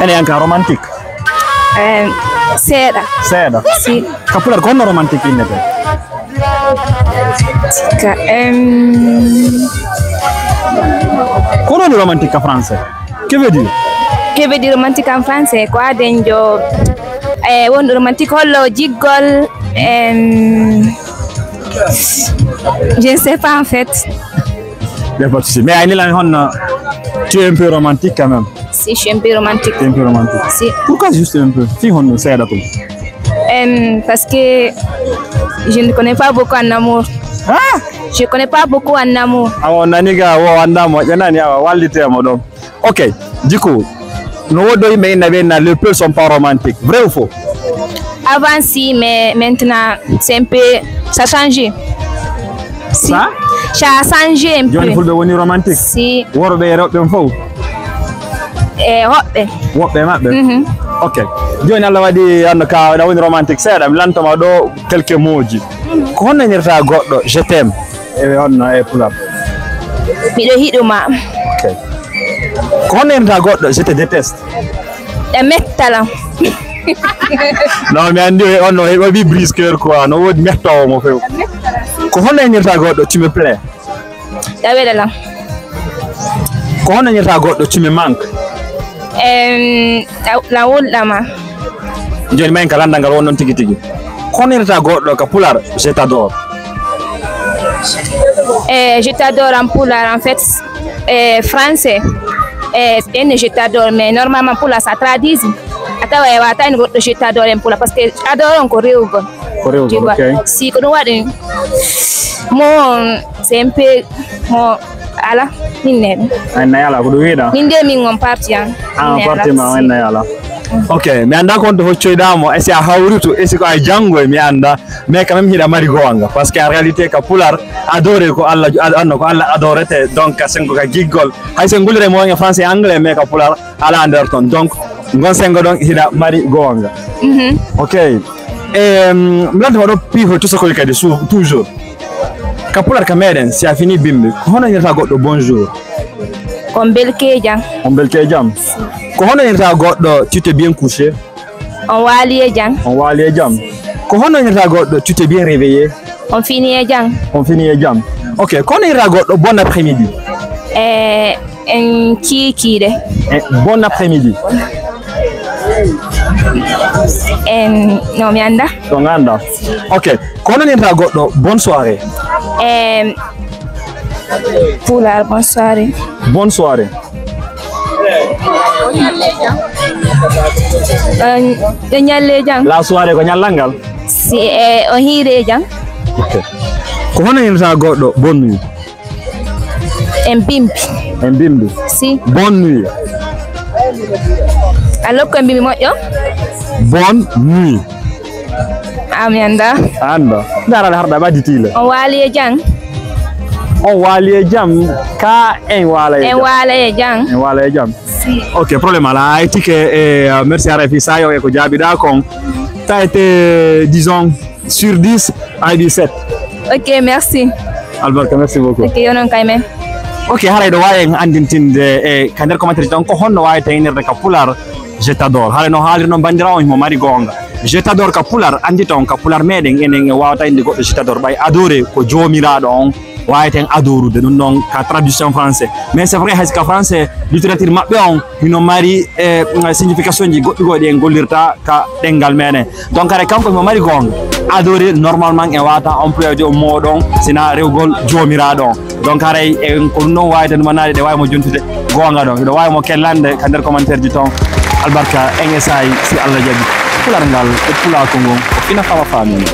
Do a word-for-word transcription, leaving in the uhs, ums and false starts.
Ene yanka romantique? Eh, seeɗa. Seeɗa? Si. Ka pular ko honno romantique innete? Ka, em, Ko honno romantique ka français? Que veut dire? Que veut dire romantique en français? Ko aden jo, eh, wonɗo romantique hollo jiggol, em, je ne sais pas en fait. Il y a pas de souci. Mais ay nilan honno, tu es un peu romantique quand même. Si, je suis un peu romantique. Tu es un peu romantique. Si. Pourquoi juste un peu? Fi honno seeɗa tum? Em, parce que je ne connais pas beaucoup en amour. Ah! Je connais pas beaucoup en amour. Awa, nani ga, wo anda mo, ƴanani awa, wallitemo ɗon. Ok, du coup, no woɗɗo yimɓe inna ɓe inna les Peuls sont pas romantiques. Vrai ou faux? Avant, si, mais maintenant, c'est un peu, ça a changé. Si. Ça? Ça a changé un peu. Joni fulɓe woni romantique? Si. Worɓe e rewɓe ɓen fof? E hoɓɓe. Woɓɓe e maɓɓe? Mhm. Ok. Joni Allah waɗi anno ka aɗa woni romantique seeɗa, mi lantoma ɗo quelques mots ji. Ko honno innirta goɗɗo je t'aime? E honno e pular? Miɗo hiɗuma. Ok. Ko honno innirta goɗɗo je te déteste? Ɗe mettalam. Non, mi andi o, on no heɓa wi brise cœur quoi, no wodi mettowo mo few. Ko honno innirta goɗɗo tu me plais? Ɗa weɗalam. Ko honno innirta goɗɗo tu me manque? Em, ɗa, la wulɗama. Joni ma en ka landal ngal wonnon tigi tigi. Ko honno innirta goɗɗo ka pular je t'adore? Eh, je t'adore en pular en fait. Eh, français. Eh, ene je t'adore, mais normalement pular ça traduit. A tawa e wata en goɗɗo je t'adore en pular, parce que adore on ko rewgol. Ko rewgol, tu vois. Ok. Si ko ɗum waɗi mo, c'est un peu mo ala min ne. Ay nay ala ko ɗum wiɗa. Min de min on parti an. Ah, min ne parti ala ma si. Ay nay ala. Ok, mi anda ko honto hoccoyɗa mo, est-ce que a hawritu, est-ce que a janngoy, mi anda. Mais quand même hiɗa mari goonga, parce que en réalité ka pular adore ko Allah, ad-, anno ko Allah adorete, donc ka sengo ka giggol. Hay sen gullire mo en français et anglais, mais ka pular ala nder ton. Donc ngon sengo ɗon hiɗa mari goonga. Mhm. Ok. Em, mi lantuma ɗo piiho tusakol kadi su-, toujours. Ka pular ka meɗen, si a fini bimbi, ko honno innirta goɗɗo bonjour? On belke jam. On belke jam. Ko honno innirta goɗɗo tu t'es bien couché? On waali e jam. On waali e jam. Ko honno innirta goɗɗo tu t'es bien réveillé? On fini e jam. On fini e jam. Ok, ko honno innirta goɗɗo bon après-midi? Eh, en kiikiiɗe. Eh, bon après-midi. En, no mi anda. To nganda. Ok, ko honno innirta goɗɗo bonne soirée? Em, Pular, bonne soirée. Bonne soirée. On, on ñalle jam. La soirée ko ñallal ngal? Si, eh, on hiire jam. Ok. Ko honno innirta goɗɗo bonne nuit? En bimbi. En bimbi? Si. Bonne nuit. A lokko en bimbi moƴƴo? Bonne nuit. A mi anda. A anda. Ndara le harda ɓaddi tile. On waali e jam. On waali e jam. Ka en waala e jam. En waala e jam. En waala e jam. Si. Ok, problème ala. Ay tike e, euh, merci R F I sayo e ko jaabiɗa kon. T'as été, disons, sur dix, ay ɗi sept. Ok, merci. Albarka, merci beaucoup. Ok, yo non kay men. Ok, haray ɗo wawi en andintinde e ka nder commentaire tan ko honno wawi taynirde ka pular je t'adore. Haray no haalirno bandirawo on himo mari goonga. Je t'adore ka pular, andita on ka pular meɗen enen e wawata inde goɗɗo je t'adore. Ɓay adore ko jomiraɗo on, waweten adorude ɗum ɗon ka traduction français. Mais c'est vrai, hay si ka français, littérature maɓɓe on, hino mari, eh, signification ji goɗɗi goɗɗi en gollirta ka ɗengal meɗen. Donc, haray kanko himo mari goonga. Adore, normalement, e wata employé on moɗon, sina rewgol jomiraɗo on. Donc, haray en ko ɗum ɗon wawi tan manade ɗe wawi mo jontude goonga ɗon. Hiɗo wawi mo kellande ka nder commentaire ji ton. Albarka, en e sayi, si Allah jaɓi. Pular ngal, e pulako ngon, ko fina fama famini.